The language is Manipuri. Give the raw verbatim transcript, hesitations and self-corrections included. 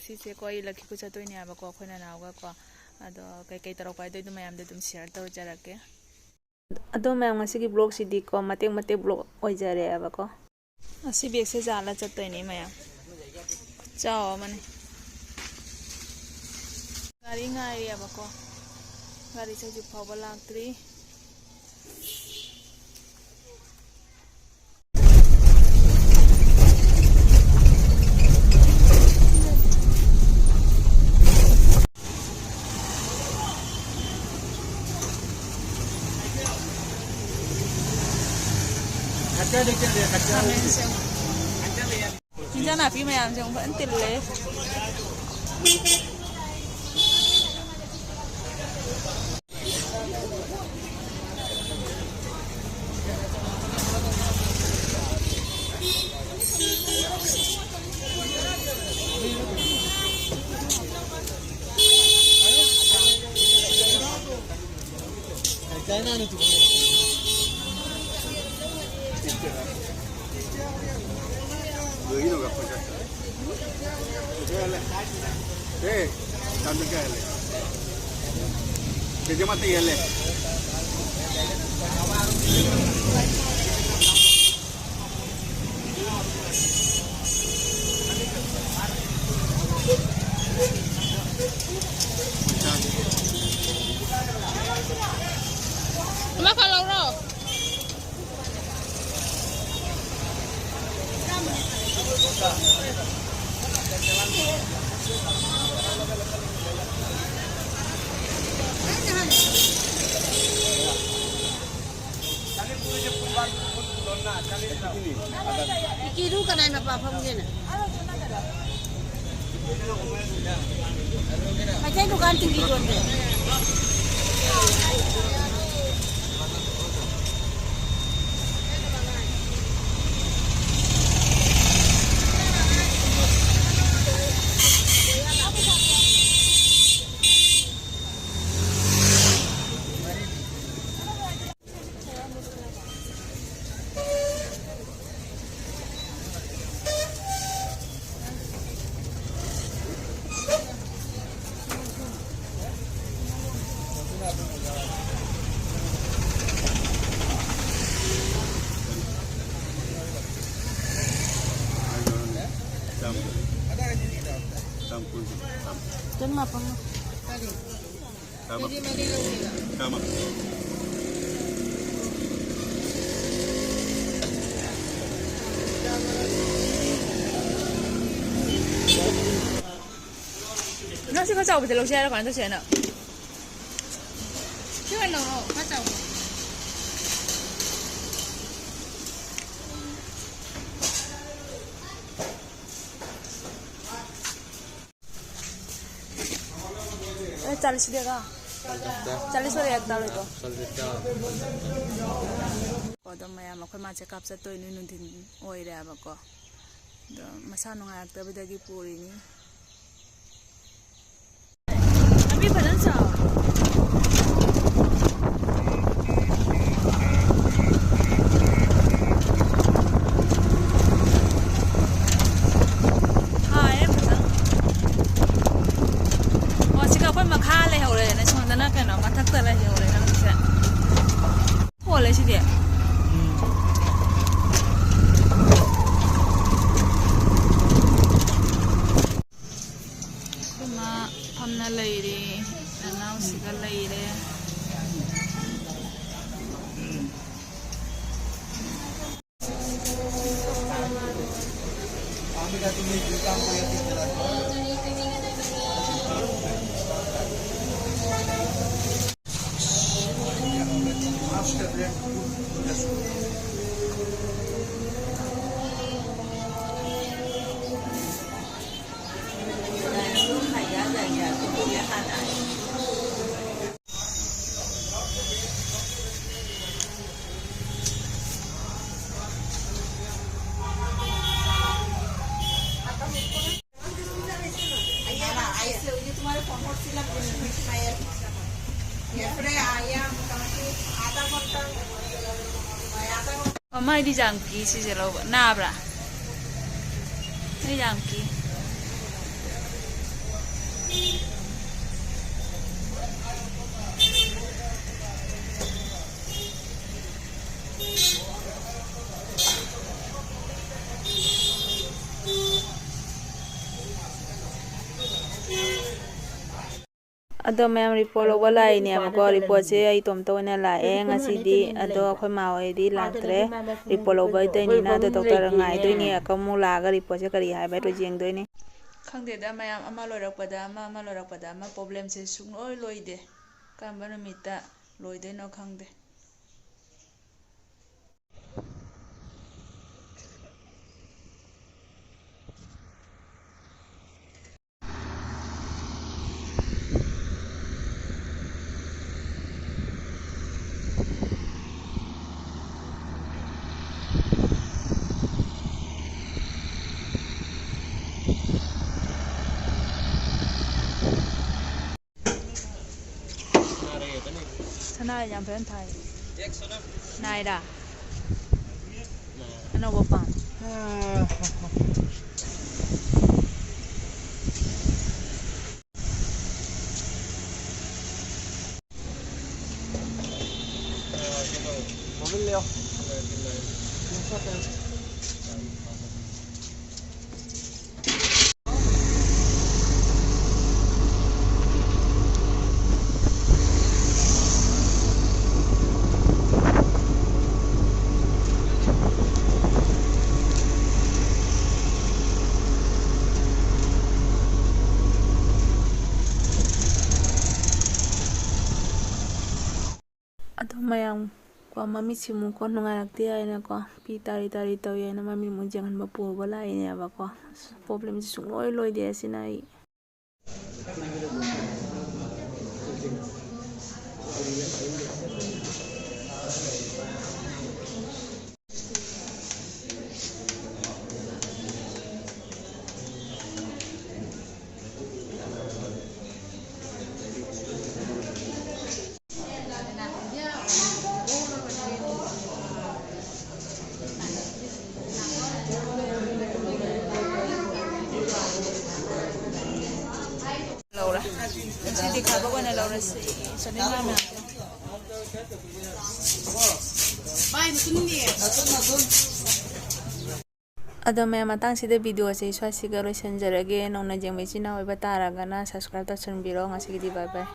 ꯁꯤꯁꯦꯀꯣ, ꯑꯩ ꯂꯛꯈꯤꯄꯨꯔ ꯆꯠꯇꯣꯏꯅꯦ ꯍꯥꯏꯕꯀꯣ, ꯑꯩꯈꯣꯏ ꯅꯅꯥꯎꯒꯀꯣ꯫ ꯑꯗꯣ ꯀꯩꯀꯩ ꯇꯧꯔꯛꯄ ꯍꯥꯏꯗꯣ ꯑꯗꯨ ꯃꯌꯥꯝꯗꯣ ꯑꯗꯨꯝ ꯁꯤꯌꯔ ꯇꯧꯖꯔꯛꯀꯦ꯫ ꯑꯗꯣ ꯃꯌꯥꯝ, ꯉꯁꯤꯒꯤ ꯕ꯭ꯂꯣꯛꯁꯤꯗꯤꯀꯣ, ꯃꯇꯦꯛ ꯃꯇꯦꯛ ꯕ꯭ꯂꯣꯛ ꯑꯣꯏꯖꯔꯦꯕꯀꯣ꯫ ꯑꯁꯤ ꯕꯦꯒꯁꯦ ꯌꯥꯜꯂ ꯆꯠꯇꯣꯏꯅꯦ ꯃꯌꯥꯝ꯫ ꯆꯥꯎ ꯑꯃꯅꯤ꯫ ꯒꯥꯔꯤ ꯉꯥꯏꯔꯤꯑꯕꯀꯣ꯫ ꯒꯥꯔꯤꯁꯦ ꯍꯧꯖꯤꯛ ꯐꯥꯎꯕ ꯂꯥꯛꯇ꯭ꯔꯤ꯫ ꯈꯥꯃꯦꯟꯁꯤꯟ꯫ ꯏꯟꯖꯥꯡ ꯅꯥꯄꯤ ꯃꯌꯥꯝꯁꯦ ꯑꯃꯨꯛ ꯐꯖꯅ ꯇꯤꯜꯂꯦ꯫ ꯑꯃꯈꯛ ꯂꯧꯔꯣ꯫ ꯏꯆꯦꯗꯨ ꯀꯅꯥꯏ ꯃꯄꯥ ꯐꯝꯒꯦꯅ? ꯃꯩꯇꯩ ꯗꯨꯀꯥꯟ ꯇꯤꯡꯒꯤ ꯌꯣꯟꯕ꯭ꯔꯣ? ꯆꯥꯝꯃꯉꯥ꯫ ꯀꯔꯤ? ꯆꯥꯝꯃ꯫ ꯀꯦꯖꯤ ꯃꯔꯤ ꯂꯧꯒꯦꯕ꯫ ꯆꯥꯝꯃ꯫ ꯅꯪ ꯁꯤ ꯈꯔ ꯆꯥꯎꯕꯁꯦ ꯂꯧꯁꯦ ꯍꯥꯏꯔꯣ? ꯀꯃꯥꯏꯅ ꯇꯧꯁꯦ ꯍꯥꯏꯅꯣ? ꯁꯤ ꯑꯣꯏꯅ ꯂꯧꯔꯣ, ꯈꯔ ꯆꯥꯎꯕ꯫ ꯑꯦ, ꯆꯥꯂꯤꯁ ꯗꯦꯒ? ꯆꯥꯂꯤꯁ ꯑꯣꯏꯔꯦ, ꯑꯦꯛ ꯗꯥꯜ ꯑꯣꯏꯗꯣ꯫ ꯑꯗꯣ ꯃꯌꯥꯝ ꯑꯩꯈꯣꯏ ꯃꯥꯁꯦ ꯀꯥꯞ ꯆꯠꯇꯣꯏꯅꯤ, ꯅꯨꯡꯊꯤꯟ ꯑꯣꯏꯔꯦꯕꯀꯣ꯫ ꯑꯗꯣ ꯃꯁꯥ ꯅꯨꯡꯉꯥꯏꯔꯛꯇꯕꯗꯒꯤ ꯄꯨꯔꯤꯅꯤ꯫ ꯂꯝꯕꯤ ꯐꯖꯅ ꯆꯥꯎ꯫ ꯁꯥꯏꯌꯦ ꯐꯖꯅ꯫ ꯑꯣ, ꯁꯤꯒ ꯑꯩꯈꯣꯏ ꯃꯈꯥ ꯂꯩꯍꯧꯔꯦꯅꯦ, ꯁꯣꯝꯗꯅ ꯀꯩꯅꯣ ꯃꯊꯛꯇ ꯂꯩꯍꯧꯔꯦ ꯂꯝꯕꯤꯁꯦ꯫ ꯍꯣꯜꯂꯦ ꯁꯤꯗꯤ꯫ ꯑꯩꯈꯣꯏ ꯃꯥ ꯐꯝꯅ ꯂꯩꯔꯦ, ꯅꯅꯥꯎꯁꯤꯒ ꯂꯩꯔꯦ꯫ ꯑꯣ, ꯃꯥꯏꯗꯤ ꯌꯥꯝ ꯀꯤ ꯁꯤꯁꯦ ꯂꯧꯕ꯫ ꯅꯥꯕ꯭ꯔꯥ? ꯑꯩ ꯌꯥꯝ ꯀꯤ꯫ ꯑꯗꯣ ꯃꯌꯥꯝ, ꯔꯤꯄꯣꯔꯠ ꯂꯧꯕ ꯂꯥꯛꯏꯅꯦꯕꯀꯣ꯫ ꯔꯤꯄꯣꯔꯠꯁꯦ ꯑꯩ ꯏꯇꯣꯝꯇ ꯑꯣꯏꯅ ꯂꯥꯛꯑꯦ ꯉꯁꯤꯗꯤ꯫ ꯑꯗꯣ ꯑꯩꯈꯣꯏ ꯃꯥ ꯍꯣꯏꯗꯤ ꯂꯥꯛꯇ꯭ꯔꯦ꯫ ꯔꯤꯄꯣꯔꯠ ꯂꯧꯕ ꯏꯇꯩꯅꯤꯅ꯫ ꯑꯗꯣ ꯗꯣꯛꯇꯔ ꯉꯥꯏꯗꯣꯏꯅꯦ꯫ ꯑꯃꯨꯛ ꯂꯥꯛꯑꯒ ꯔꯤꯄꯣꯔꯠꯁꯦ ꯀꯔꯤ ꯍꯥꯏꯕ ꯍꯥꯏꯗꯣ ꯌꯦꯡꯗꯣꯏꯅꯦ꯫ ꯈꯪꯗꯦꯗ ꯃꯌꯥꯝ, ꯑꯃ ꯂꯣꯏꯔꯛꯄꯗ ꯑꯃ, ꯑꯃ ꯂꯣꯏꯔꯛꯄꯗ ꯑꯃ, ꯄ꯭ꯔꯣꯕ꯭ꯂꯦꯝꯁꯦ ꯁꯨꯡꯂꯣꯏ ꯂꯣꯏꯗꯦ꯫ ꯀꯔꯝꯕ ꯅꯨꯃꯤꯠꯇ ꯂꯣꯏꯗꯣꯏꯅꯣ ꯈꯪꯗꯦ꯫ ꯁꯅꯥ ꯌꯥꯝ ꯐꯖꯅ ꯊꯥꯏ꯫ ꯅꯥꯏꯔꯥ? ꯑꯅꯧꯕ ꯄꯥꯝ꯫ ꯑꯗꯣ ꯃꯌꯥꯝ ꯀꯣ, ꯃꯃꯤꯠꯁꯤ ꯑꯃꯨꯛꯀꯣ ꯅꯨꯡꯉꯥꯏꯔꯛꯇꯦ ꯍꯥꯏꯅꯀꯣ, ꯄꯤ ꯇꯥꯔꯤ ꯇꯥꯔꯤ ꯇꯧꯏ ꯍꯥꯏꯅ ꯃꯃꯤꯠ ꯑꯃꯨꯛ ꯌꯦꯡꯍꯟꯕ ꯄꯨꯔꯒ ꯂꯥꯛꯏꯅꯦꯕꯀꯣ꯫ ꯑꯁ, ꯄ꯭ꯔꯣꯕ꯭ꯂꯦꯝꯁꯤ ꯁꯨꯡꯂꯣꯏ ꯂꯣꯏꯗꯦ ꯑꯁꯤꯅ ꯑꯩ꯫ ꯂꯧꯔꯦ꯫ ꯉꯁꯤꯗꯤ ꯈꯥꯕꯛ ꯑꯣꯏꯅ ꯂꯧꯔꯁꯤ꯫ ꯆꯠꯅꯤꯡꯕ ꯃꯌꯥꯝꯗꯣ꯫ ꯑꯗꯣ ꯃꯌꯥꯝ, ꯃꯇꯥꯡꯁꯤꯗ video ꯑꯁꯦ ꯁ꯭ꯋꯥꯏꯁꯤꯒ ꯂꯣꯏꯁꯤꯟꯖꯔꯒꯦ꯫ ꯅꯧꯅ ꯌꯦꯡꯕ ꯏꯆꯤꯟ ꯏꯅꯥꯎ ꯑꯣꯏꯕ ꯇꯥꯔꯒꯅ subscribe ꯇꯧꯁꯟꯕꯤꯔꯣ꯫ ꯉꯁꯤꯒꯤꯗꯤ bye bye꯫